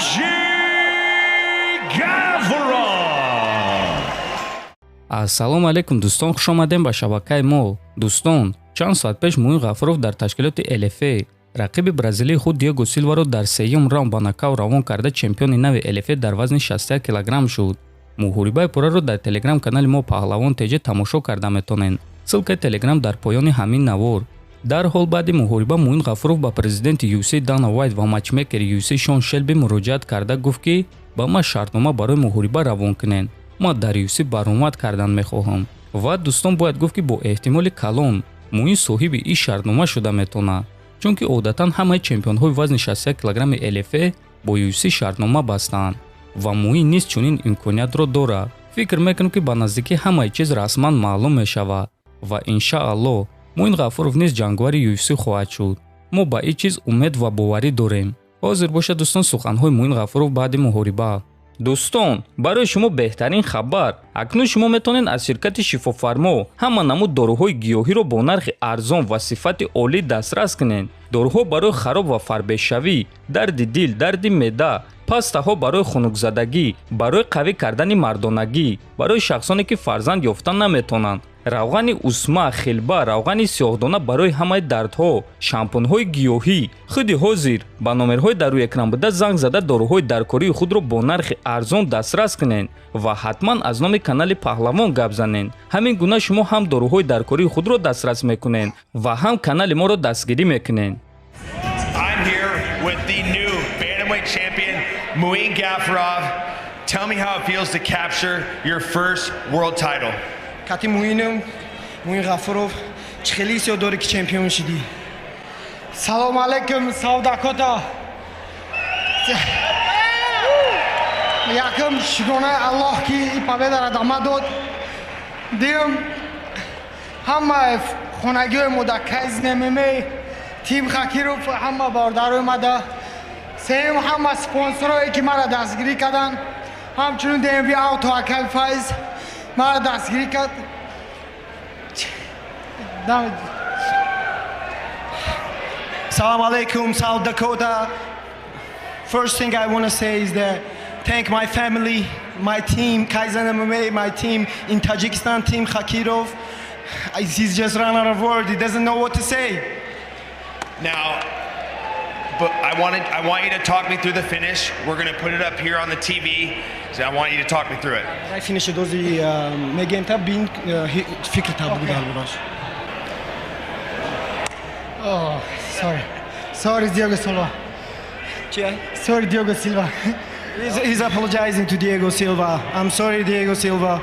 Haji Gafurov. Ассалому алайкум, дӯстон, хуш омадем ба шабакаи мо. Дӯстон, чанд соат пеш Муин Ғафуров дар ташкилоти ЛФА рақиби бразилии худ Диего Силваро дар сеюм раунд ба нокаут равон карда, чемпиони нави ЛФА дар вазни 61 килограмм шуд. Муҳорибаи пурраро дар телеграм-канали мо Паҳлавон ТЖ тамошо карда метонед. Ссылкаи телеграм дар поёни ҳамин навор. Дарҳол баъди муҳориба Муин Ғафуров ба президенти UFC Дана Вайт ва матчмекери UFC Шон Шелби муроҷиат карда гуфт, ки ба ман шартнома барои муҳориба равон кунед, ман дар UFC баромад кардан мехоҳам. Ва, дӯстон, бояд гуфт, ки бо эҳтимоли калон Муин соҳиби ин шартнома шуда метавонад, чунки одатан ҳамаи чемпионҳои вазни 61 килограмми ЛФА бо UFC шартнома бастаанд ва Муин низ чунин имкониятро дорад. Фикр мекунам, ки ба наздикӣ ҳамаи чиз расман маълум мешавад ва, иншааллоҳ, Муин Ғафуров низ ҷанговари UFC хоҳад шуд. Мо ба ин чиз умед ва боварӣ дорем. Ҳозир бошад, дӯстон, суханҳои Муин Ғафуров баъди муҳориба. Дӯстон, барои шумо беҳтарин хабар: акнун шумо метавонед аз ширкати Шифофармо ҳама намуд доруҳои гиёҳиро бо нархи арзон ва сифати олӣ дастрас кунед. Доруҳо барои хароб ва фарбешавӣ, дарди дил, дарди меъда, пастаҳо барои хунукзадагӣ, барои қавӣ кардани мардонагӣ, барои шахсоне, ки фарзанд ёфта наметавонанд, равғани усма, хилба, равғани сиёҳдона барои ҳамаи дардҳо, шампунҳои гиёҳӣ. Худи ҳозир ба номерҳои дар рӯи экран буда занг зада, доруҳои даркории худро бо нархи арзон дастрас кунед ва ҳатман аз номи канали Паҳлавон гап занед. Ҳамин гуна шумо ҳам доруҳои даркории худро дастрас мекунед ва ҳам канали моро дастгирӣ мекунед. I'm here with the new bantamweight champion, Muin Gafurov. Tell me how it feels to capture your first world title. Кати Муином, Муин Ғафуров, чӣ хеле ҳиссиёт дорӣ, ки чемпион шидӣ? Салом алейкум, Саут Дакота! Якум, шукронаи Аллоҳ, ки ин победаро да ма дод. Дуюм, ҳама хонагиҳои мо да Кайзен ММА, тим Хакиров, ҳама бародарои ма да. Сеюм, ҳама спонсорое, ки маро дастгирӣ карданд, ҳамчунин ДМВ Ауто, акай Файз маро дастгирӣ кард. Салам алейкум, South Dakota. First thing I want to say is that thank my family, my team, Kaizen MMA, my team in Tajikistan, Team Khakirov. He's just run out of words. He doesn't know what to say. Now, but I want you to talk me through the finish. We're gonna put it up here on the TV. So I want you to talk me through it. Рай финиши дози мегем та бин фикр та бугу дар бураш. Oh, sorry. Sorry, Diego Silva. Чи? Sorry, Diego Silva. He's apologizing to Diego Silva. I'm sorry, Diego Silva.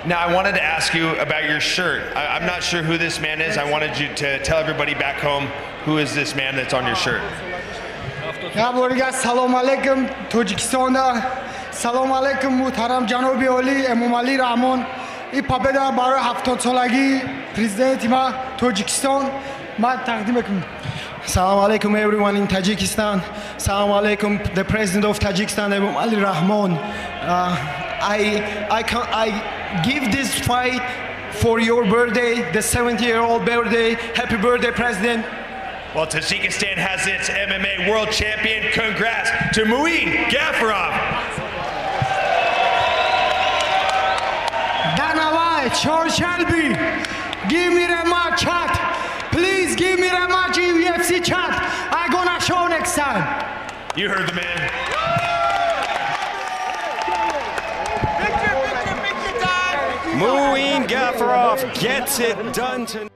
Now, I wanted to ask you about your shirt. I'm not sure who this man is. I wanted you to tell everybody back home, who is this man that's on your shirt? Як бор дигар салом алейкум Тоҷикистонда, салом алейкум, муҳтарам ҷаноби олӣ Эмомалӣ Раҳмон. Ин победа барои 70-солагии президенти ма Тоҷикистон ман тақдим мекунам. Салам alaikum, everyone in Tajikistan. Salam alaikum, the president of Tajikistan, Emomali Rahmon. I give this fight for your birthday, the 70-year-old birthday. Happy birthday, President. Well, Tajikistan has its MMA world champion. Congrats to Muin Gafurov. Dana White, Sean Shelby, give me the match chat. Please give me the match in UFC chat. I gonna show next time. You heard the man. Muin Gafurov gets it done tonight.